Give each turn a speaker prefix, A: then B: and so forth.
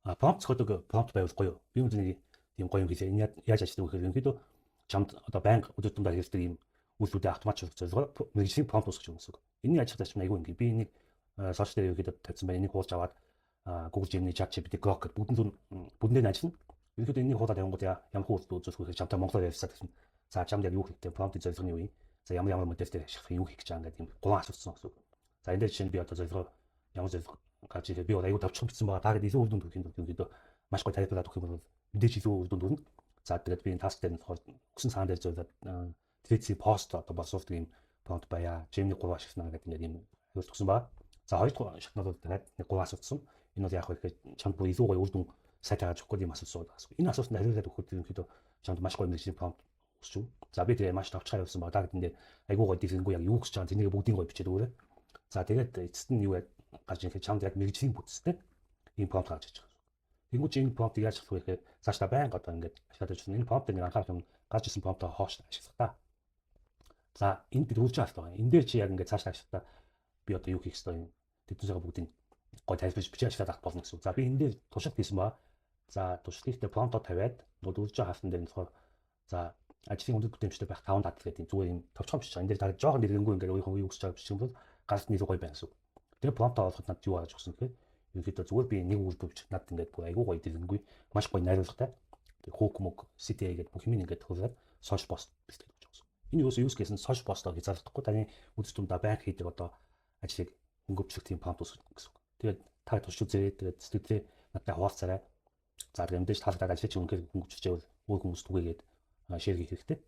A: А prompt зохиодог prompt байвал гоё. Би өндөр нэг тийм гоё юм хийлээ. Энэ яаж ажилладаг вэ гэхээр ерөнхийдөө чамд одоо байнга өдөр тутамдаа хэрэглэдэг ийм үйлдэлүүдээ автоматжуулах зорилгоор мэргэжлийн prompt үүсгэж өгнө гэсэн үг. Энэний ажиллах зарчим айгүй ингээ. Би энийг social дээр ерөнхийдөө тавьсан байна. Энийг хуулж аваад Google Gemini, ChatGPT, Grok гэдэг бүгдэн зүн бүгдэн дээр нь ажиллана. Ерөнхийдөө энийг хуулаад явангууд ямар үйлдэл үзүүлэх вэ гэхээр чамтай монголоор ярьсаад гэсэн. За, чамд яг юу хэрэгтэй, prompt-ын зорилго нь юу юм? За, ямар ямар модель дээр ашиглах, юу хийх гэж байгаа гэдэг юм гурван асуулт гэсэн үг. За, энэ дээр жишээ нь би одоо зорилгоо, ямар зорилго гарч ирээ, би бол аюу товчхон бичсэн байгаа. Та гэдэг илүү үр дүнд хүрэхийн тулд ерөнхийдөө маш гоё тайлбарлаад өгөх юм бол мэдээж илүү үр дүнд хүрнэ. За, тэгээд би энэ task дээр нь болохоор өгсөн цагаан дээр зориулаад Threads пост одоо боловсруулдаг юм prompt байя. Gemini 3 ашиглана гэдэг ингээд юм хариулт өгсөн ба. За, хоёр дахь шатнууд бол дахиад нэг гурван асуултсан. Энэ бол яг вэ гэхээр чамд бүр илүү гоё үр дүн сайт гаргаж өгөх юм асуулт суудаг гэсэн. Энэ асуултанд хариулаад өгөхөд ерөнхийдөө чамд маш гоё мэргэжлийн prompt өсч үү. За, би тэгээ маш товчхон явсан ба. Та гэдэг дээр айгуу гоё дэлгэнгүй яг юу гэж байгаа тэрнийг бүгдийг гоё бичээд өгөөрэй. За, тэгээд эцэст нь юу гарч ирэх, чамд яг мэргэжлийн бүтцтэй ийм prompt гарч иж байгаа. Тэнгүүч энэ prompt-ыг яаж ашиглах вэ гэхээр цаашдаа байнга одоо ингээд ашиглаад байж байна. Энэ prompt-ыг нэг анхаарах юм, гарч ирсэн prompt-оо хоош ашиглах та. За, энд бид үржиж авах байгаа. Энэ дээр чи яг ингээд цаашдаа ашиглахдаа би одоо юу хийх ёстой юм, тэднийхээ бүгдийг гой тайлбарж бичиж ашиглаад авах болно гэсэн үг. За, би энэ дээр туршилт хийсэн ба. За, туршилт хийхдээ prompt-оо тавиад нөгөө үржиж хаалтан дээр нь болохоор за, ажлын өндөр бүтээмжтэй байх таван дадал гэдэг зүгээр юм товчхон бичиж байгаа. Энэ дээр та жоохон дэлгэнгүй ингээд өөрийнхөө юу гэж байгаа бичих юм бол гаралт нь илүү гоё байна гэсэн үг. Тэгээ prompt-оо олоход надад юу гарч өгсөн гэхээр ерөнхийдөө зүгээр би нэг үйлдэл бичих, надад ингээд бүр айгүй гоё дэлгэнгүй маш гоё найруулгатай. Тэг hook мөг CTA гэдэг бүх юм ингээд хөрөөд social post бэлтгэж өгч байгаа гэсэн. Энэ юус use case нь social post-оор хязгаарлагдахгүй, таны өдөр тутамдаа байнга хийдэг одоо ажлыг хөнгөвчлөх тийм prompt үүсгэх гэсэн үг. Тэгээд та турш үзээрэй. Тэгээд сэтгэлдээ надтай хуваалцаарай. За, тэгээд мэдээж таалагдаад ажлыг чи үнэхээр хөнгөвчөж байвал өөр хүмүүс түгээгээд share хийх хэрэгтэй.